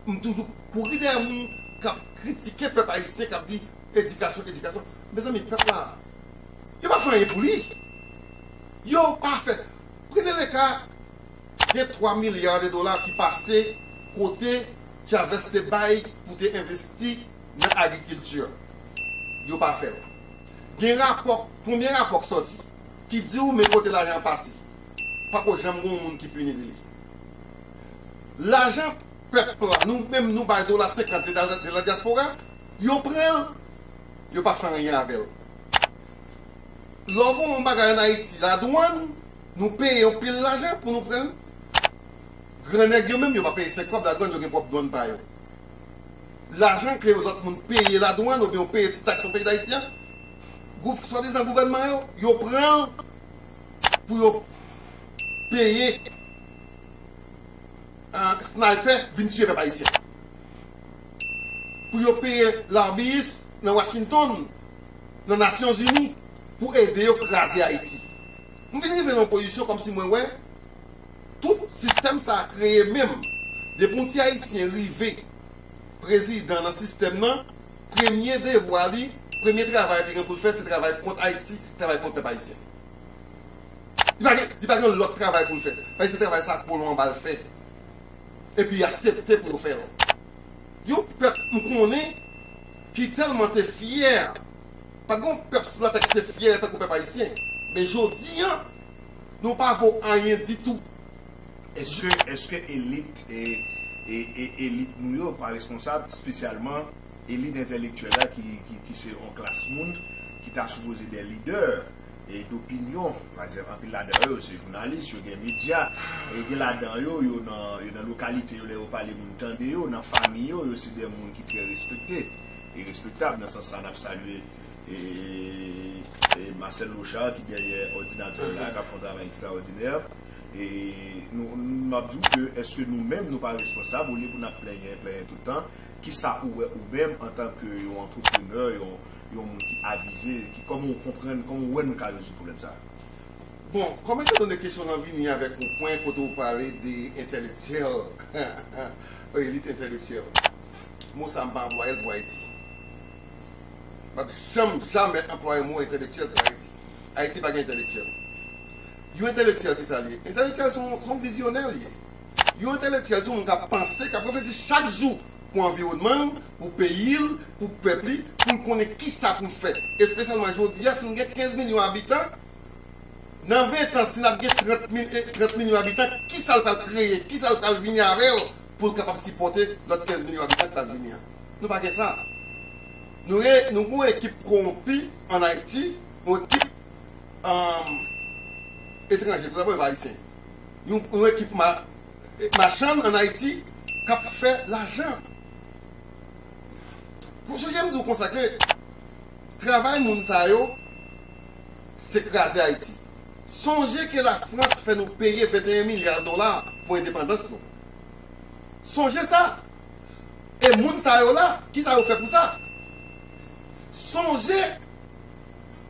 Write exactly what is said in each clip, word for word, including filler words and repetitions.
M toujou kouri dèyè moun k ap kritike pèp ayisyen, k ap di edikasyon, edikasyon. Mezanmi, pèp la, yo pa fè anyen pou li. Yo pa fè. Prenn le ka, gen twa milya de dola ki pase kote Chavez te bay pou te envesti nan agrikilti. Yo pa fè l. Gen rapò, premye rapò k sòti, ki di w men kote lajan an pase. Pako janm gen yon moun ki pini de li. Lajan pèp la, nou menm nou bay dola senkant de la, de la dyaspora, yo pran l, yo pa fè anyen avè l. Lè w voye yon bagay ann Ayiti, ladwann, nou peye yon pil lajan pou nou pran l. Gran nèg yo menm, yo pa peye senk kòb ladwann, yo gen pwòp dwann pa yo. Lajan ke lòt moun peye ladwann oubyen yo peye ti taks nan peyi Dayiti an, gouv-, swadizan gouvènman yo, yo pran l pou yo peye ah, snaypè vin tiye pèp ayisyen. Pou yo peye labiyis nan Washington, nan Nasyonzini, pou ede yo kraze Ayiti. M vin rive nan yon pozisyon kòmsi mwen wè tout sistèm sa a kreye menm. Depi yon ti ayisyen rive prezidan nan sistèm nan, premye devwa li, premye travay li gen pou l fè, se travay kont Ayiti, travay kont pèp ayisyen. Li pa gen, li pa gen lòt travay pou l fè. Paske se travay sa kolon an ba l fè. Epi y aksepte pou yo fè l. Yon pèp m konnen ki tèlman te fyè. Pa t gen yon pèp sou latè ki te fyè tankou pèp ayisyen. Men jodi an, nou pa vo anyen ditou. Èske, èske elit, e, e, e elit nou yo pa responsab, espesyalman elit entèlektyèl la ki, ki, ki se yon klas moun ki ta sipoze de lidè e dopinyon? Pa egzanp, anpil ladan yo se jounalis, yo gen medya, e gen ladan yo, yo nan, yo nan lokalite yo, lè yo pale moun tande yo, nan fanmi yo, yo se de moun ki trè respekte e respektab. Nan sans sa, n ap salye e, e Marcel Lochard ki dèyè òdinatè la, k ap fè yon travay ekstraòdinè. E nou, m ap di w ke èske nou menm nou pa responsab olye pou n ap plenyen, plenyen tout tan? Kisa ou wè ou menm antanke yon antreprenè, yon, yon moun ki avize, ki, kòman ou konprann, kòman ou wè nou ka rezoud pwoblèm sa a? Bon, kòm etan done kesyon lan vini avèk yon pwen kote w pale de entèlektyèl, elit entèlektyèl, mo sa a m pa anplwaye l pou Ayiti. M p ap janm, jamè anplwaye mo entèlektyèl pou Ayiti. Ayiti pa gen entèlektyèl. Yon entèlektyèl, kisa l ye? Entèlektyèl se yon, se yon vizyonè l ye. Yon entèlektyèl se yon moun k ap panse, k ap reflechi chak jou pou anviwònman l, pou peyi l, pou pèp li, pou l konnen kisa pou l fè. Espesyalman jodi a, si nou gen kenz milyon abitan, nan ven tan, si n ap gen trant mil, e, trant milyon abitan, kisa l pral kreye, kisa l pral vini avè l pou l kapab sipòte lòt kenz milyon abitan k pral vini an? Nou pa gen sa. Nou, nou gen yon ekip kowonpi ann Ayiti, yon ekip um, etranje, tout dabò, e pa ayisyen. Yon, yon ekip ma, machann ann Ayiti k ap fè lajan. Jodi a, m di w konsa ke travay moun sa yo, se kraze Ayiti. Sonje ke Lafrans fè nou peye venteyen milya dola pou endepandans nou. Sonje sa! E moun sa yo la, kisa yo fè pou sa? Sonje,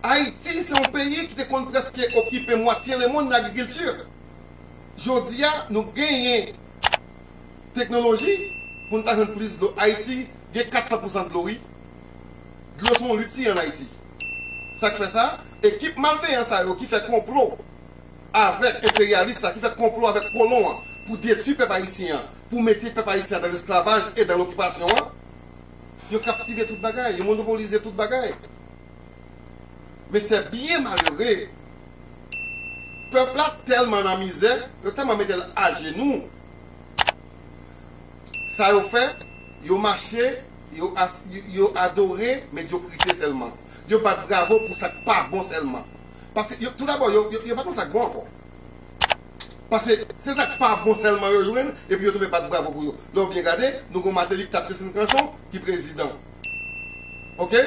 Ayiti se yon peyi ki te konn prèske okipe mwatye lemonn nan agrikilti. Jodi a, nou genyen teknoloji pou n ta jwenn plis dlo. Ayiti gen kat san pousan dlo, wi. Dlo se yon liksi ann Ayiti. Sa k fè sa, ekip malveyan sa yo ki fè konplo avèk enperyalis la, ki fè konplo avèk kolon an pou detwi pèp ayisyen an, pou mete pèp ayisyen an nan lesklavaj e nan lokipasyon an, yo kaptive tout bagay, yo monopolize tout bagay. Men se byen malere, pèp la tèlman nan mizè, yo tèlman mete l ajenou. Sa yo fè, yo mache, yo, as, yo, yo adore medyokrite sèlman. Yo bat bravo pou sa k pa bon sèlman. Paske, yo, tou dabò, yo, yo, yo pa konn sa k bon ankò. Paske se sa k pa bon sèlman yo jwenn, epi yo tonbe bat bravo pou yo. Lè w byen gade, nou gen yon Martelly k t ap desann kanson ki prezidan. Oke?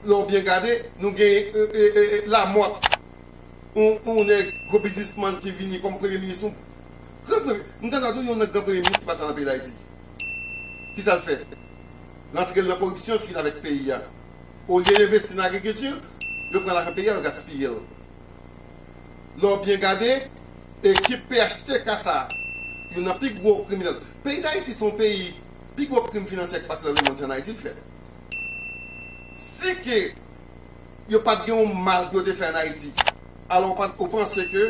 Lè w byen gade, nou gen e, e, e, e, Lamòt, yon, yon nèg gwo biznismann ki vini kòm premye minis, yon gran premye, m tande w di yon nèg gran premye minis ki pase nan peyi Dayiti. Kisa l fè? L antre l nan koripsyon, l fin avèk peyi a. Olye l envesti nan agrikilti, yo pran lajan peyi a, yo gaspiye l. Lè w byen gade, ekip P H T K sa a, youn nan pi gwo kriminèl. Peyi Dayiti se yon peyi Pi gwo krim finansyè k pase nan lemonn, se ann Ayiti l fèt. Si ke yo pa t gen yon mal ke yo te fè ann Ayiti, alò w pa, ou panse ke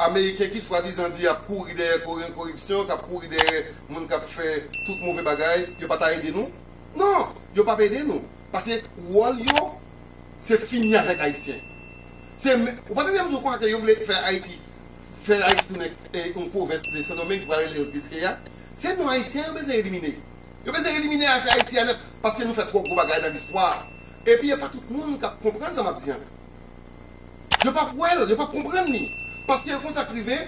Ameriken ki swadizan di y ap kouri dèyè kori-, koripsyon, k ap kouri dèyè moun k ap fè tout move bagay, yo pa ta ede nou? Non, yo p ap ede nou. Paske wòl yo, se fini avèk Ayisyen. Se, ou pa tande m di w konsa ke yo vle fè Ayiti, fè Ayiti tounen, eh, yon pwovens de Sendomeng, pou pral rele l Kiskeya. Se nou Ayisyen yo bezwen elimine. Yo bezwen elimine afè Ayiti a nèt, paske nou fè twò gwo bagay nan listwa. Epi e pa tout moun k ap konprann sa m ap di an. Yo p ap wè l, yo p ap konprann li. Paske konsa k rive,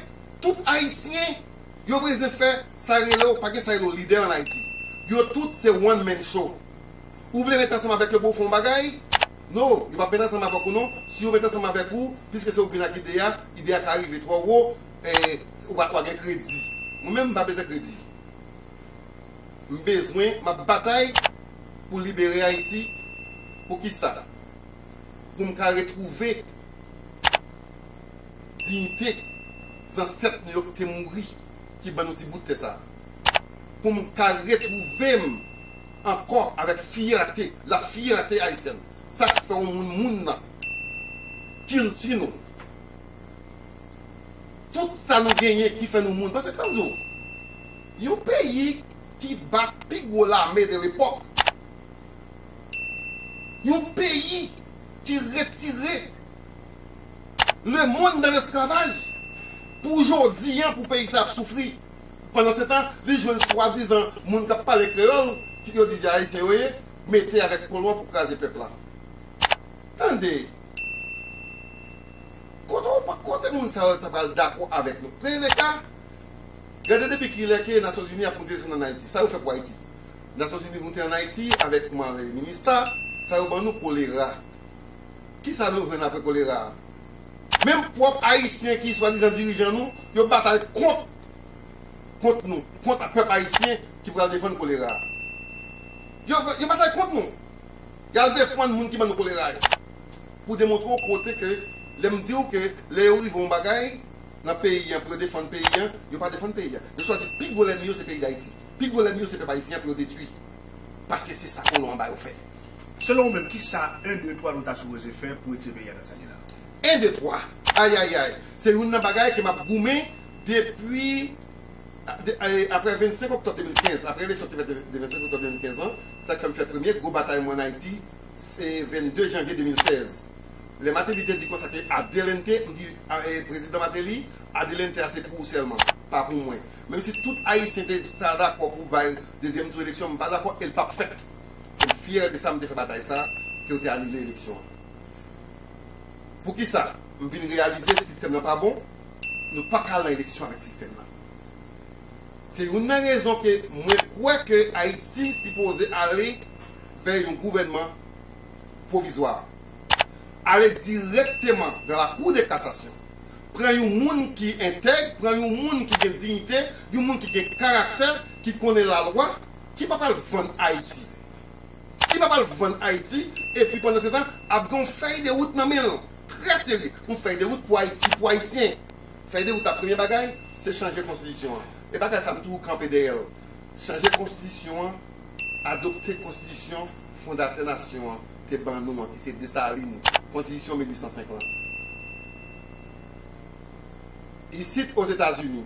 tout Ayisyen, yo bezwen fè sa rele w, pa gen sa rele w lidè ann Ayiti. Yo tout se one man show. Ou vle met ansanm avèk yo pou w fè yon bagay? No, yo p ap met ansanm avèk ou non. Si yo met ansanm avèk ou, piske se ou k vin ak ide a, ide a ka rive twò wo, e, ou pa, w a gen kredi. Mwen menm, m pa bezwen kredi. M bezwen, m ap batay pou libere Ayiti. Poukisa? Pou m ka retwouve diyite zansèt nou yo ki te mouri, ki ban nou ti bout tè sa a. Pou m ka retwouve m ankò avèk fyète, la fierté haïtienne. Sa k fè yon moun moun nan. Kilti nou. Tout sa nou genyen ki fè nou moun. Paske, tann di w, yon peyi ki bat pi gwo lame de lepòk, yon peyi ki retire lemonn nan lesklavaj pou jodi an, pou peyi sa ap soufri. Pandansetan, li jwenn swadizan moun k ap pale kreyòl, ki yo di se Ayisyen yo ye, mete avèk kolon pou kraze pèp la. Tande! Kote w pa, kote moun sa yo ta pral dakò avèk nou? Premye ka, gade depi kilè ke Nasyonzini ap monte desann ann Ayiti. Sa yo fè pou Ayiti? Nasyonzini monte ann Ayiti avèk manlè Minista, sa yo ban nou kolera. Kisa nou jwenn apre kolera a? Menm pwòp Ayisyen ki swadizan dirijan nou, yo batay kont, kont nou, kont pèp ayisyen ki pral defann kolera a. Yo, yo batay kont nou. Y al defann moun ki ban nou kolera yo. Pou demontre w kote ke, lè m di w ke lè yo rive yon bagay nan peyi an, pou yo defann peyi an, yo pa defann peyi an. Yo chwazi pi gwo lènmi yo se peyi Dayiti. Pi gwo lènmi yo se pèp ayisyen an pou yo detwi. Paske se sa kolon an ba yo fè. Selon ou menm, kisa en, de, twa nou ta sipoze fè pou retire peyi a nan sa l ye la? En, de, twa. Ayayay. Se youn nan bagay ke m ap goumen depi, de, eh, apre vennsenk oktòb de mil kenz, apre eleksyon ki te fèt de, de vennsenk oktòb de mil kenz lan, sa k fè m fè premye gwo batay mwen ann Ayiti, se vennde janvye de mil sèz. Lè Martelly te di konsa ke adelante, m di, a, e, Prezidan Martelly, adelante a se pou ou sèlman, pa pou mwen. Menm si tout Ayisyen te ta dakò pou bay dezyèm tou eleksyon, m pa dakò e l p ap fèt. E m fyè de sa, m te fè batay sa, ke yo te anile eleksyon an. Poukisa? M vin reyalize sistèm nan pa bon, nou pa ka al nan eleksyon avèk sistèm nan. Se youn nan rezon ke mwen kwè ke Ayiti sipoze ale vè yon gouvènman pwovizwa. Ale dirèkteman dans la Cour de cassation. Pran yon moun ki entèg, pran yon moun ki gen diyite, yon moun ki gen karaktè, ki konnen lalwa, ki pa pral vann Ayiti. Ki pa pral vann Ayiti, epi pandansetan, ap gen yon fèy de wout nan men l. Trè serye. Yon fèy de wout pou Ayiti, pou Ayisyen. Fèy de wout la, premye bagay, se chanje konstitisyon an. E bagay sa, m toujou kanpe dèyè l. Chanje konstitisyon an, adopte konstitisyon fondatè nasyon an te ban nou an, ki se Desalin, konstitisyon mil uit san senk lan. Isit Ozetazini,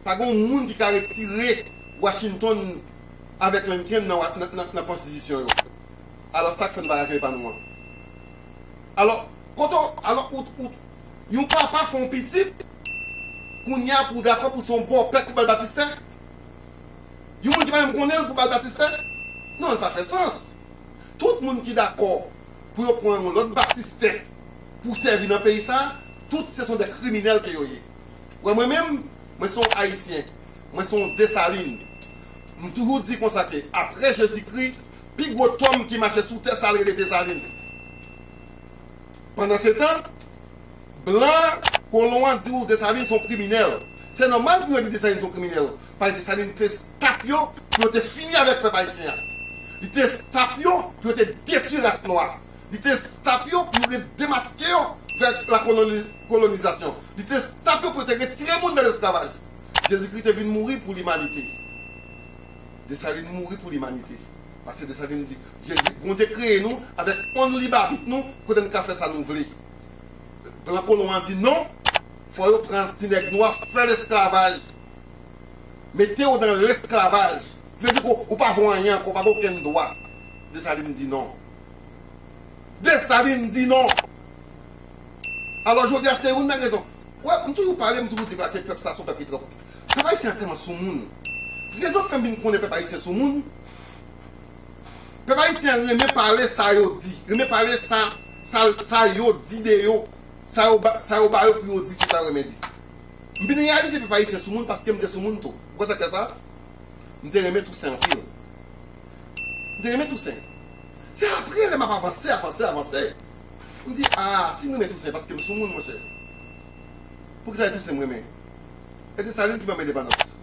pa gen yon moun ki ka retire Washington avèk Lincoln nan, nan, nan, nan konstitisyon yo. Alò, sa k fè n pa ka kenbe pa nou an? Alò, kote w, alò, ou, ou, yon papa fè yon pitit, kounye a pou w dakò pou se yon bòpè k pou ba l batistè? Yon moun ki pa menm konnen l pou ba l batistè? Non, l pa fè sans. Tout moun ki dakò pou yo pran yon lòt batistè pou sèvi nan peyi sa a, tout se son de kriminèl ke yo ye. Wè, mwen menm, mwen se yon Ayisyen. Mwen se yon Desalin. M toujou di konsa ke apre Jezikri, pi gwo tonm ki mache sou tè sa l rele Desalin. Pandansetan, blan kolon an di w Desalin se yon kriminèl. Se nòmal pou yo di Desalin se yon kriminèl. Paske Desalin te stap yo pou yo te fini avèk pèp ayisyen an. Li te stap yo pou yo te detwi ras nwa. Li te stap yo pou yo te demaske yo vè la koloni-, kolonizasyon. Li te stap yo pou yo te retire moun nan lesklavaj. Jezikri te vin mouri pou limanite. Desalin mouri pou limanite. Paske Desalin di, Jezi, Bondye kreye nou avèk onn lib abit nou, kote n ka fè sa nou vle. Blan kolon an di non, fò yo pran ti nèg nwa, fè lesklavaj. Mete w nan lesklavaj. Vle di ke w pa vo anyen ankò, w pa gen okenn dwa. Desalin di non. Desalin di non. Alò, jodi a, se youn nan rezon. Wè, m toujou pale, m toujou di ke pèp sa se yon pèp ki twò. Pèp ayisyen an tèlman soumoun. Rezon k fè m vin konnen pèp ayisyen soumoun, pèp ayisyen an renmen pale sa yo di, renmen pale sa, sa, sa yo di de yo, sa yo ba, sa yo ba yo pou yo di, se sa yo renmen di. M vin reyalize pèp ayisyen soumoun paske m te soumoun tou. Ou konn sa k fè sa? M te renmen Tousen anpil. M te renmen Tousen. Se apre lè m ap avanse, avanse, avanse, m di, a, si m renmen Tousen, paske m soumoun, monchè. Poukisa se Tousen m renmen? E Desalin ki ban m endepandans.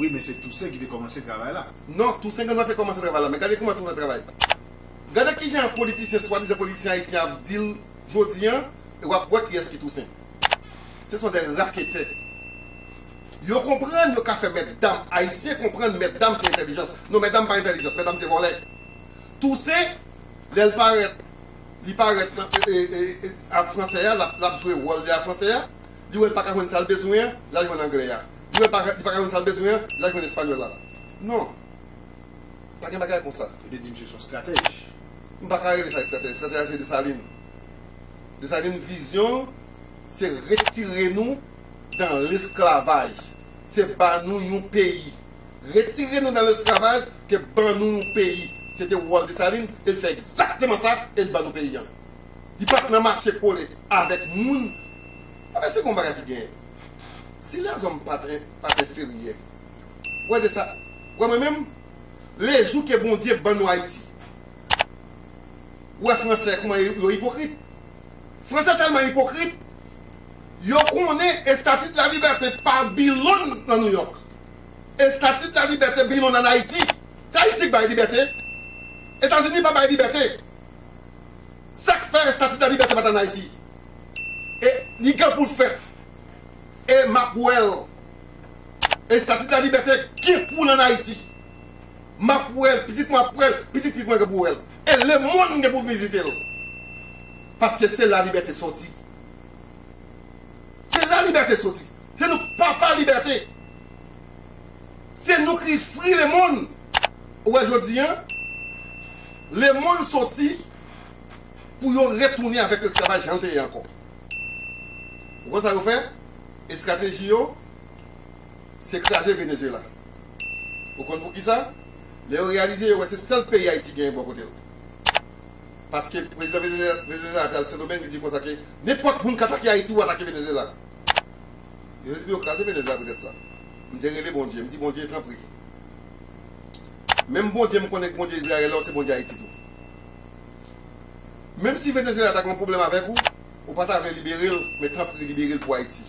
Wi, men se Tousen ki te kòmanse travay la. Non, Tousen gen dwa te kòmanse travay la, men gade kòman Tousen travay. Gade kijan politisyen, swadizan politisyen ayisyen ap di l jodi an, e w ap wè kiyès ki Tousen. Se sont des raketè. Yo konprann yo ka fè mètdam. Ayisyen konprann mètdam se entèlijans. Non, mètdam pa entèlijans, mètdam se vòlè. Tousen, lè l parèt, li parèt nan, e, e, e, e, a fransè a, l ap, l ap jwe wòl de a fransè a, li wè l pa ka jwenn sa l bezwen an, l al jwenn anglè a. Li wè l pa, li pa ka jwenn sa l bezwen an, l al jwenn espanyòl la. Non. Pa gen bagay konsa. Yo te di misye se yon estratèj. M pa ka rele sa estratèj. Estratèj la se Desalin. Desalin vizyon se retire nou dan lesklavaj. Se ba nou yon peyi. Retire nou nan lesklavaj ke ban nou yon peyi. Se te wòl Desalin, e l fè egzakteman sa, e l ban nou peyi an. Li pa t nan mache kole avèk moun. Enben, se kon bagay ki genyen. Si lèzòm pa t, pa t enferyè, wè de sa, wè mwen menm, lejou ke Bondye ban nou Ayiti, wè fransè kòman yo, yo ipokrit. Fransè tèlman ipokrit, yo konnen Estati de la Libète pa Bilon nan Nouyòk. Estati de la Libète Bilon ann Ayiti. Se Ayiti k bay libète. Etazini pa bay libète. Sa k fè Estati de la Libète pa t ann Ayiti? E li gen pou l fèt. E m ap wè l. Estati de la Libète gen kou l ann Ayiti. M ap wè l, pitit mwen ap wè l, pitit pitit mwen gen pou wè l. E lemonn gen pou vizite l. Paske se la Libète soti. Se la Libète soti. Se nou k papa Libète. Se nou ki free lemonn. Ou wè jodi an, lemonn soti pou yo retounen avèk lesklavaj jan l te ye ankò. Ou konn sa yo fè? Estrateji yo, se kraze Venezuela. Ou konn poukisa? Lè yo reyalize, yo wè se sèl peyi Ayiti genyen bò kote l. Paske prezidan Venezuela, Venezuela te al Sendomeng, li di konsa ke nenpòt moun k atake Ayiti, ou atake Venezuela. Yo di yo kraze Venezuela poutèt sa. M te rele Bondye, m di, Bondye, tanpri. Menm Bondye m konnen k Bondye Izrayèl la, se Bondye Ayiti tou. Menm si Venezuela ta gen yon pwoblèm avèk ou, ou pa ta vle libere l, men tanpri libere l pou Ayiti.